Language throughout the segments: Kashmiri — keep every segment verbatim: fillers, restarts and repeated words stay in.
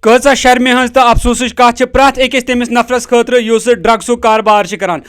کۭژاہ شرمہِ ہٕنٛز تہٕ افسوسٕچ کتھ چھِ پرٛٮ۪تھ أکِس تٔمِس نفرس خٲطرٕ یُس ڈرگسُک کاربار چھِ کران۔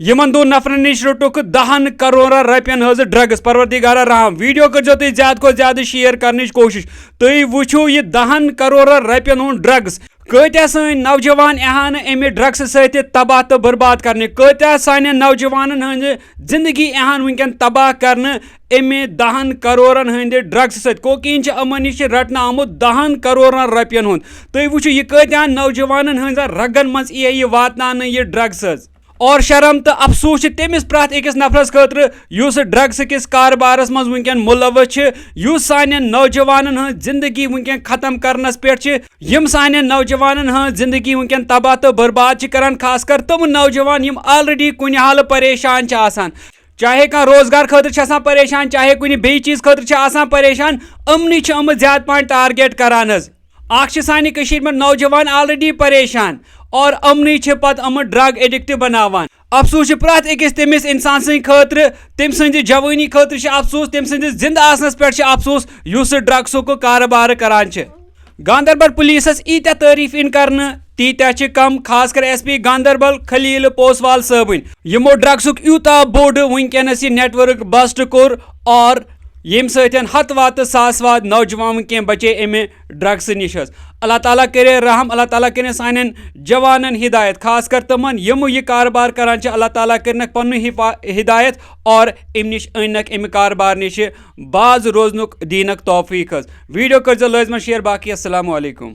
یِمن دۄن نفرن نِش روٚٹُکھ دہن کرورن رۄپین ہٕنٛز ڈرگس۔ پروردگارا رحم، ویڈیو کٔرزیو تُہۍ زیادٕ کھۄتہٕ زیادٕ شیئر کرنٕچ کوٗشش۔ تُہۍ وٕچھِو یہِ دہن کرورن رۄپین ہُنٛد ڈرگس۔ کۭتیاہ سٲنۍ نوجوان یِہن امہِ ڈرگسہٕ سۭتۍ تباہ تہٕ برباد کرنہِ؟ کۭتیاہ سانٮ۪ن نوجوانن ہٕنٛزِ زندگی یِہن وٕنکیٚن تباہ کرنہٕ امہِ دہن کرورن ہٕنٛدِ ڈرگسہٕ سۭتۍ؟ کوکین چھِ یِمن نِش رٹنہٕ آمُت دہن کرورن رۄپین ہُنٛد۔ تُہۍ وٕچھِو، یہِ کۭتیاہن نوجوانن ہٕنٛزن رگن منٛز یی یہِ واتناونہٕ، یہِ ڈرگسز۔ اور شرم تہٕ افسوس چھِ تٔمِس پرٛٮ۪تھ أکِس نفرس خٲطرٕ یُس ڈرگس کِس کاربارس منٛز وٕنکیٚن ملوث چھِ، یُس سانٮ۪ن نوجوانن ہٕنٛز زندگی وٕنکیٚن ختم کرنس پٮ۪ٹھ چھِ، یِم سانٮ۪ن نوجوانن ہٕنٛز زندگی وٕنکیٚن تباہ تہٕ برباد چھِ کران، خاص کر تِم نوجوان یِم already کُنہِ حالہٕ پریشان چھِ آسان، چاہے کانٛہہ روزگار خٲطرٕ چھِ آسان پریشان، چاہے کُنہِ بیٚیہِ چیٖز خٲطرٕ چھِ آسان پریشان، یِمنٕے چھِ یِمہٕ زیادٕ پہن target کران حظ۔ اکھ چھِ سانہِ کٔشیٖرِ منٛز نوجوان already پریشان، اور یِمنٕے چھِ پتہٕ یِمہٕ drug addict بناوان۔ افسوس چھُ پرٛٮ۪تھ أکِس تٔمِس انسان سٕنٛدِ خٲطرٕ، تٔمۍ سٕنٛزِ جوٲنی خٲطرٕ چھُ افسوس، تٔمۍ سٕنٛدِس زِنٛدٕ آسنس پٮ۪ٹھ چھُ افسوس، یُس سُہ ڈرگسُک کاربار کران چھِ۔ گاندربل پُلیٖسس ییٖتیٛاہ تعٲریٖف یِن کرنہٕ، تیٖتیٛاہ چھِ کم، خاص کر ایس پی گاندربل خلیل پوسوال صٲبٕنۍ، یِمو ڈرگسُک یوٗتاہ بوٚڑ وٕنکیٚنس یہِ network bust کوٚر، اور ییٚمہِ سۭتۍ ہتہٕ واد تہٕ ساس واد نوجوان وٕنکیٚن بچے امہِ ڈرگسہٕ نِش حظ۔ اللہ تعالیٰ کرے رحم، اللہ تعالیٰ کرے سانٮ۪ن جوانن ہدایت، خاص کر تِمن یِم یہِ کاربار کران چھِ، اللہ تعالیٰ کرنکھ پنُن حفا-، ہدایت، اور امہِ نِش أننکھ، امہِ کاربار نِش باز روزنُک دینکھ توفیق حظ۔ ویڈیو کٔرزیو لٲزمن شیئر، باقی السلام علیکم۔